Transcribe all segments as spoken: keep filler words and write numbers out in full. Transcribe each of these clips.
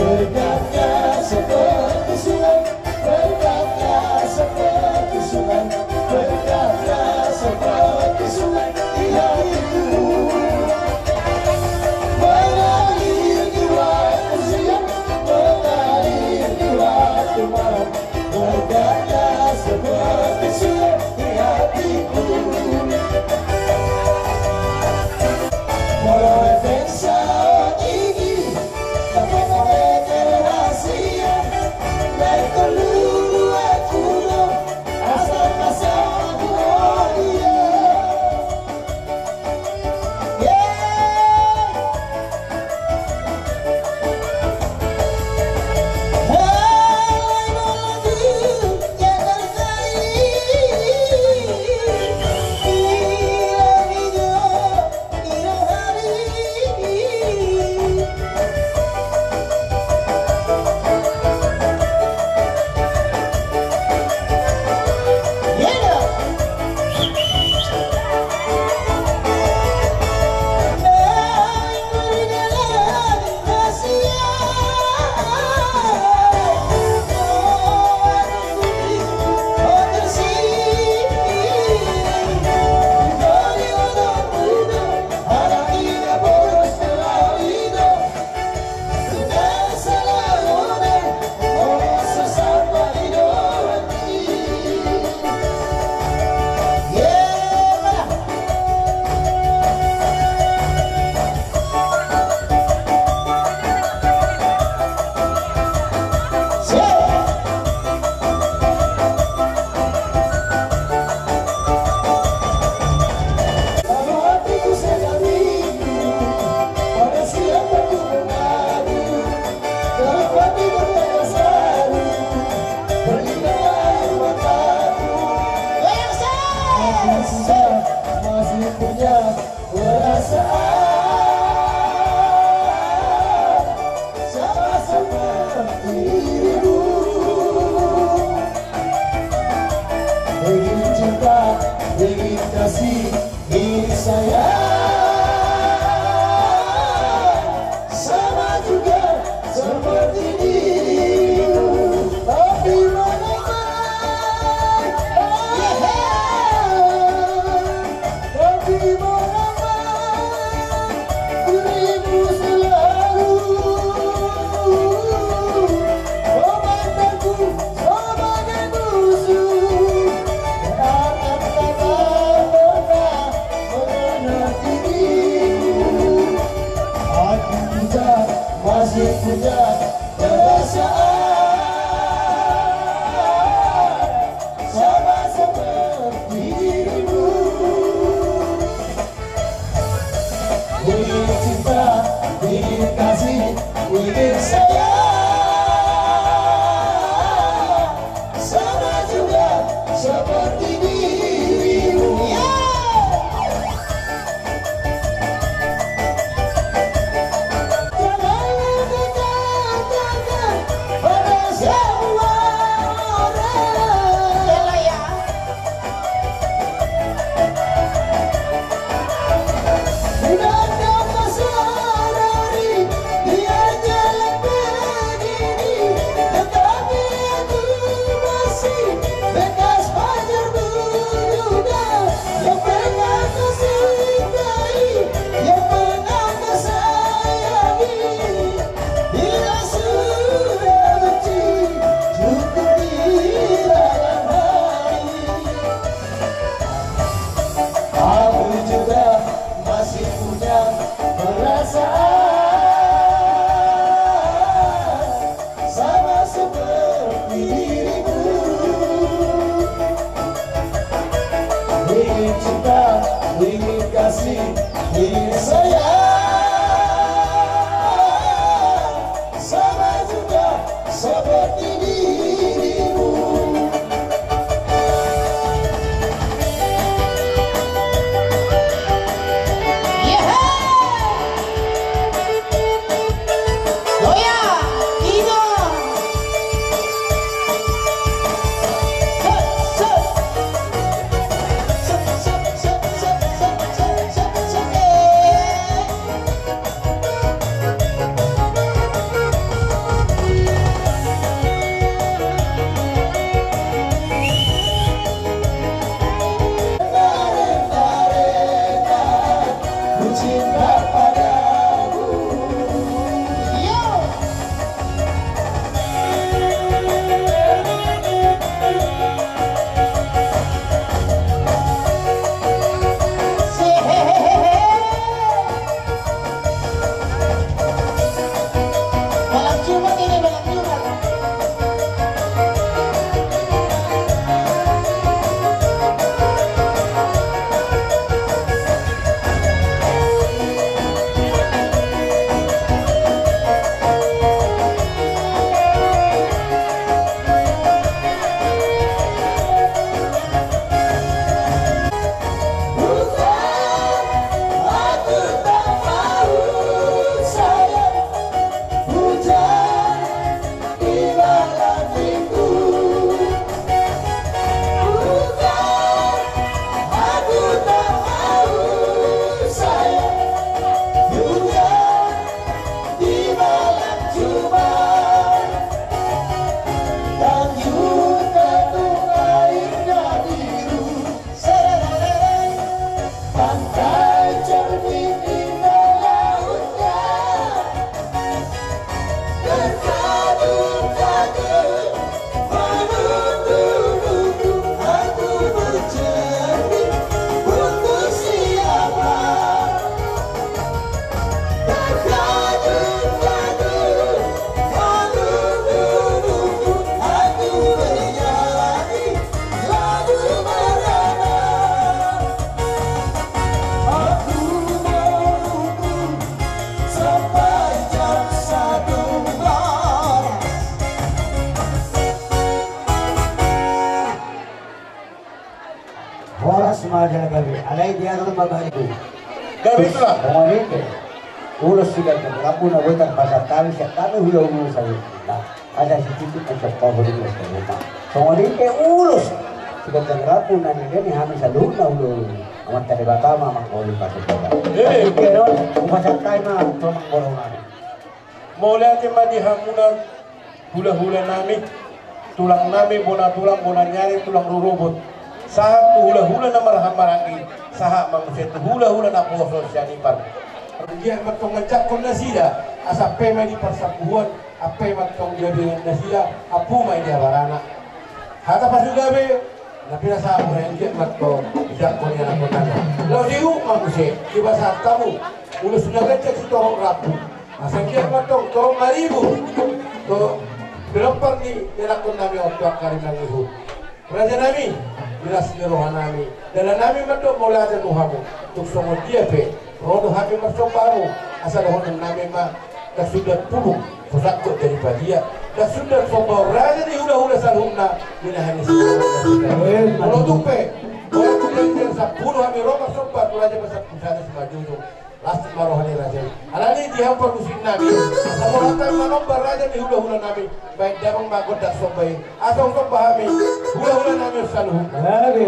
Berkatnya seperti sungai, berkatnya seperti sungai, berkatnya seperti sungai di hatiku. Mengalir di waktu siang, mengalir di waktu malam, berkatnya seperti sungai di hatiku. Molo tingki, Masih punya perasaan sama seperti dirimu. Ingin cinta, ingin kasih, ingin sayang sama juga seperti dirimu. Tapi mengapa, tapi mengapa dirimu selalu memandangku sebagai musuh? Karena tak pernah mengenal dirimu. Aku juga masih punya perasaan sama seperti dirimu. Ingin cinta, ingin kasih, ingin sayang sama juga seperti dirimu. Ya. Horas ma jala gabe, alai diatur ma baliku. Gabe tulang. Songon i pe ulos siganjang rambu na boi tarpasada hami sian hami hulahula saluhutna. Asa sititi na coba boi ulos na boi. Songon i pe ulos siganjang rambu na nilehon hami saluhutna hulahula. Amanta Debata ma manggoli pasu bola. Eh. Oke, on, pasada ma tu amang boru nami. Mauliate ma di hamuna hulahula nami, tulang nami, bona tulang, bona ni ari, tulang rorobot. Sahat tu hulahula na marhahamaranggi, sahat ma muse tu hulahula na poso sian Ipar. Anggiat ma tong manjangkon nasida, asa ampe ma di parsambuhuan, ampe ma tong di adopan nasida, ampu ma i di abarana. Hata pasu gabe, na pinasahat hami, anggiat ma tong dijangkon ni anakkon nami. Laos ihut ma muse, dipasahat hamu ulos na ganjang sitorop rambu. Asa anggiat ma tong torop maribur. Tu pinompar ni anakkon nami on tu angka ari mangihut. Raja nami, di las ni roha nami, dalan nami mandok mauliate tu hamu. Tung songon dia pe, ro do hami marsomba hamu, asa dohonon nami ma, ndang sundat pulung, so sangkot jadi padia, ndang sundat somba on raja ni hulahula saluhutna, binahen ni si. Eh, molo tung pe, molo tung pe sampulu hami ro marsomba tu raja pasampulu sada simanjujung, las ma roha ni raja i. Alani di hamu parmusik nami, asa molo hata manomba raja ni hulahula nami, baen damang ma gondang somba i, asa husomba hami hulahula nami saluhutna. Gabe.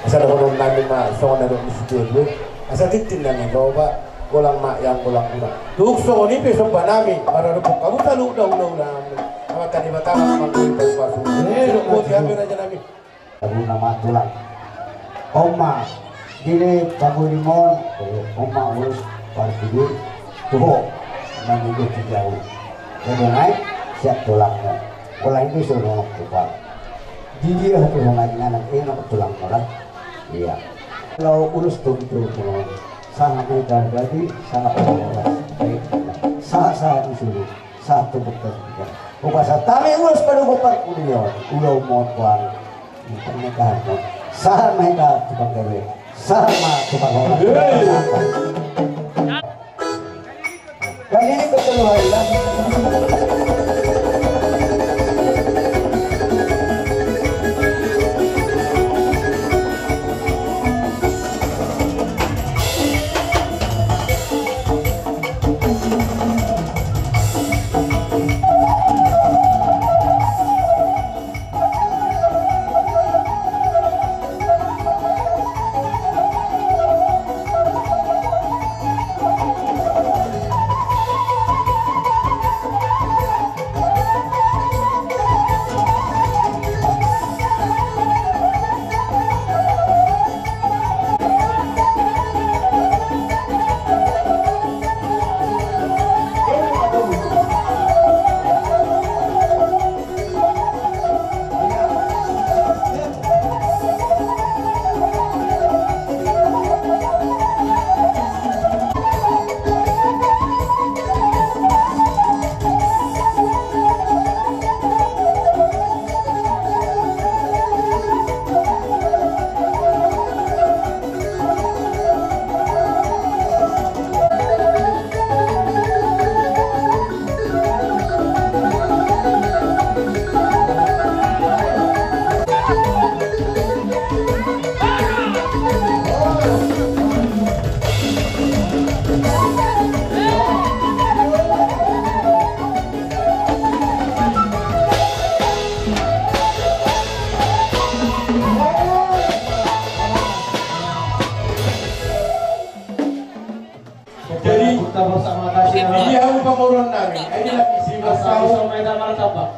Asa dohonon nami ma songon na didok ni situatua. Asa tintin nami roba, golang ma iang golang guna. Tung songon i pe somba nami, maradophon hamu saluhutna hulahula nami. Amanta Debata ma manggoli pasu-pasu. Eh, dok boti hami raja nami. Sabuna ma tulang. On ma, di na pangoli mon, on ma ulos parpudi tu ho, na nunga tu jabu. Jadi nai, siap tulangmu. Pola ini suruh nonok tupal. Di dia tu ho nai nganak, eh, nonok tulangmu lah. Iya. Kalau ulos tu, tu, tu, sahat ma i tarjadi, sahat ma i tarjadi. Sahat, sahat disuruh. Satu betul. Hupasahat hami ulos padomu parpudi on, ulaonmon, boan, pernikahanmon. Sahat ma hita tu panggabean. Sahat ma tu panggabean. Jadi ini betul.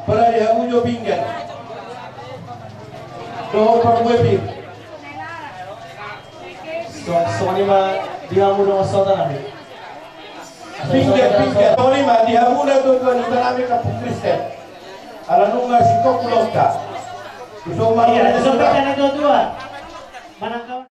Pala di hamu jo pinggan dohot parbue pir. Songon i ma di hamu dongan sahuta nami. Pinggan, pinggan. Songon i ma di hamu na tuatua ni huta nami Kampung Kristen. Ala nunga singkop hulahula. Songon i ma di hamu dongan sahuta nami.